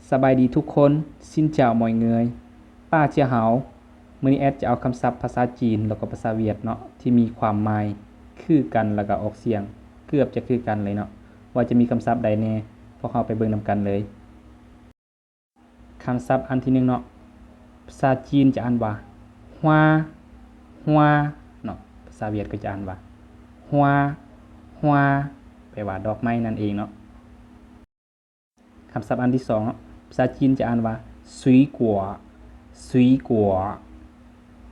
ສະບາຍດີທຸກຄົນ Xin chào mọi người 大家好 ມື້ນີ້ແອດຈະເອົາຄຳສັບພາສາຈີນ ແລ້ວກໍພາສາຫວຽດເນາະ ທີ່ມີຄວາມໝາຍຄືກັນ ແລ້ວກໍອອກສຽງເກືອບຈະຄືກັນເລີຍເນາະ ວ່າຈະມີຄຳສັບໃດແດ່ ພວກເຮົາໄປເບິ່ງນຳກັນເລີຍ. ຄຳສັບອັນທີໜຶ່ງເນາະ ພາສາຈີນຈະອ່ານວ່າ ຮວາ ຮວາ ເນາະ ພາສາຫວຽດກໍຈະອ່ານວ່າ ຮວາ ຮວາ ແປວ່າດອກໄມ້ນັ້ນເອງເນາະ. ຄຳສັບອັນທີສອງເນາະ ພາສາຈີນຈະອ່ານວ່າ ສຸຍກົວ ສຸຍກົວ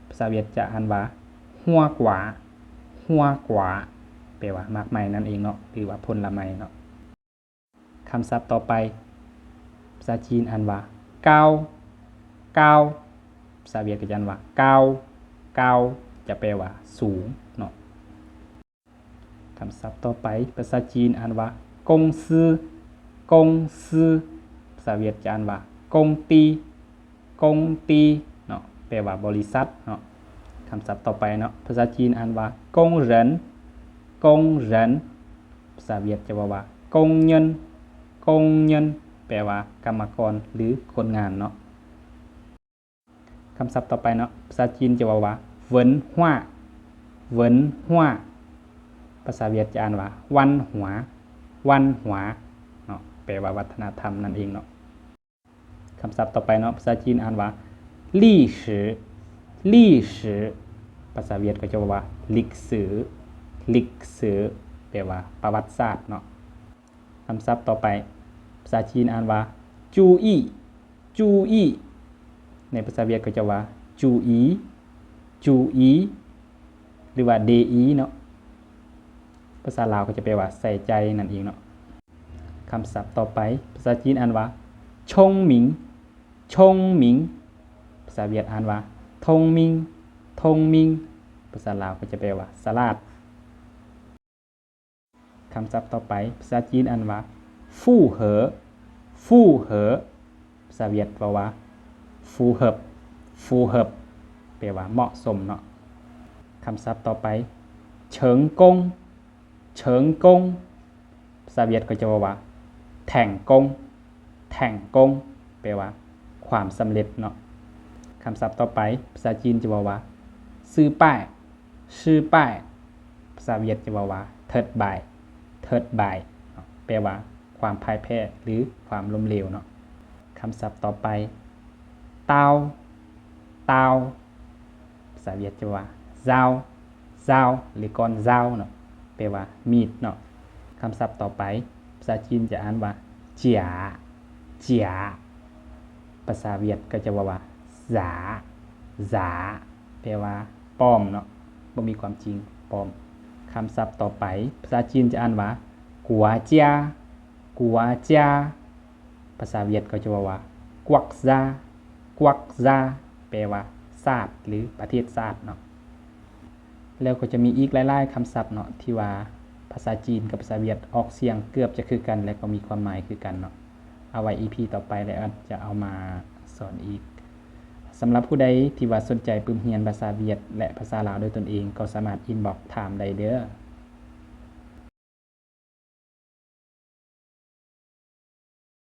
ພາສາຫວຽດຈະອ່ານວ່າ ຫົວກວາ ຫົວກວາ ແປວ່າໝາກໄມ້ນັ້ນເອງເນາະ ຫຼືວ່າຜົນລະໄມ້ເນາະ. ຄຳສັບຕໍ່ໄປ ພາສາຈີນອ່ານວ່າ ເກົາ ເກົາ ພາສາຫວຽດກໍຈະອ່ານວ່າ ເກົາ ເກົາ ຈະແປວ່າສູງເນາະ. ຄຳສັບຕໍ່ໄປ ພາສາຈີນອ່ານວ່າ ກົງຊື ກົງຊື ພາສາຫວຽດຈະອ່ານວ່າ ກົງຕີ ກົງຕີ ເນາະ ແປວ່າບໍລິສັດເນາະ. ຄຳສັບຕໍ່ໄປເນາະ ພາສາຈີນອ່ານວ່າ ກົງເຫຣິນ ກົງເຫຣິນ ພາສາຫວຽດຈະເວົ້າວ່າ ກົງເຫຍິນ ກົງເຫຍິນ ແປວ່າກຳມະກອນ ຫຼື ຄົນງານເນາະ. ຄຳສັບຕໍ່ໄປເນາະ ພາສາຈີນຈະເວົ້າວ່າ ເຫວິນຫົວ ເຫວິນຫົວ ພາສາຫວຽດຈະອ່ານວ່າ ວັນຫົວ ວັນຫົວ ເນາະ ແປວ່າວັດທະນະທຳນັ້ນເອງເນາະ. ຄຳສັບຕໍ່ໄປເນາະ ພາສາຈີນອ່ານວ່າ ລີ້ຊື່ ລີ້ຊື່ ພາສາຫວຽດກໍຈະເວົ້າວ່າ ລິກຊື່ ລິກຊື່ ແປວ່າປະຫວັດສາດເນາະ. ຄຳສັບຕໍ່ໄປ ພາສາຈີນອ່ານວ່າ ຈູອີ ຈູອີ ໃນພາສາຫວຽດກໍຈະວ່າ ຈູອີ ຈູອີ ຫຼືວ່າ ເດອີ ເນາະ ພາສາລາວກໍຈະແປວ່າ ໃສ່ໃຈ ນັ້ນເອງເນາະ. ຄຳສັບຕໍ່ໄປ ພາສາຈີນອ່ານວ່າ ຊົງໝິງ ຊົງໝິງ ພາສາຫວຽດອ່ານວ່າ ທົງມິງ ທົງມິງ ພາສາລາວກໍຈະແປວ່າ ສະຫຼາດ. ຄຳສັບຕໍ່ໄປ ພາສາຈີນອ່ານວ່າ ຟູເຫີ ຟູເຫີ ພາສາຫວຽດເວົ້າວ່າ ຟູເຫີບ ຟູເຫີບ ແປວ່າເໝາະສົມເນາະ. ຄຳສັບຕໍ່ໄປ ເສີງກົງ ເສີງກົງ ພາສາຫວຽດກໍຈະເວົ້າວ່າ ແຖງກົງ ແຖງກົງ ແປວ່າຄວາມສຳເລັດເນາະ. ຄຳສັບຕໍ່ໄປ ພາສາຈີນຈະເວົ້າວ່າ ຊື່ປ້າຍ ຊື່ປ້າຍ ພາສາຫວຽດຈະເວົ້າວ່າ ເທີດບາຍ ເທີດບາຍ ເນາະ ແປວ່າຄວາມພ່າຍແພ້ ຫຼື ຄວາມລົ້ມເຫຼວເນາະ. ຄຳສັບຕໍ່ໄປ ຕາວ ຕາວ ພາສາຫວຽດຈະວ່າ ຈາວ ຈາວ ຫຼື ກ້ອນຈາວເນາະ ແປວ່າມີດເນາະ. ຄຳສັບຕໍ່ໄປ ພາສາຈີນຈະອ່ານວ່າ ຈຽ ຈຽ ພາສາຫວຽດກໍຈະເວົ້າວ່າ ຈາ ຈາ ແປວ່າປອມເນາະ ບໍ່ມີຄວາມຈິງ ປອມ. ຄຳສັບຕໍ່ໄປ ພາສາຈີນຈະອ່ານວ່າ ກົວເຈຍ ກົວເຈຍ ພາສາຫວຽດກໍຈະເວົ້າວ່າ ກວັກຈາ ກວັກຈາ ແປວ່າຊາດ ຫຼື ປະເທດຊາດເນາະ. ແລ້ວກໍຈະມີອີກຫຼາຍໆຄຳສັບເນາະ ທີ່ວ່າພາສາຈີນກັບພາສາຫວຽດອອກສຽງເກືອບຈະຄືກັນ ແລະ ກໍມີຄວາມໝາຍຄືກັນເນາະ. ເອົາໄວ້ອີພີຕໍ່ໄປ ແລະ ແອດຈະເອົາມາສອນອີກ. ສຳລັບຜູ້ໃດທີ່ວ່າສົນໃຈປຶ້ມຮຽນພາສາຫວຽດ ແລະ ພາສາລາວດ້ວຍຕົນເອງ ກໍສາມາດອິນບັອກຖາມໄດ້ເດີ້.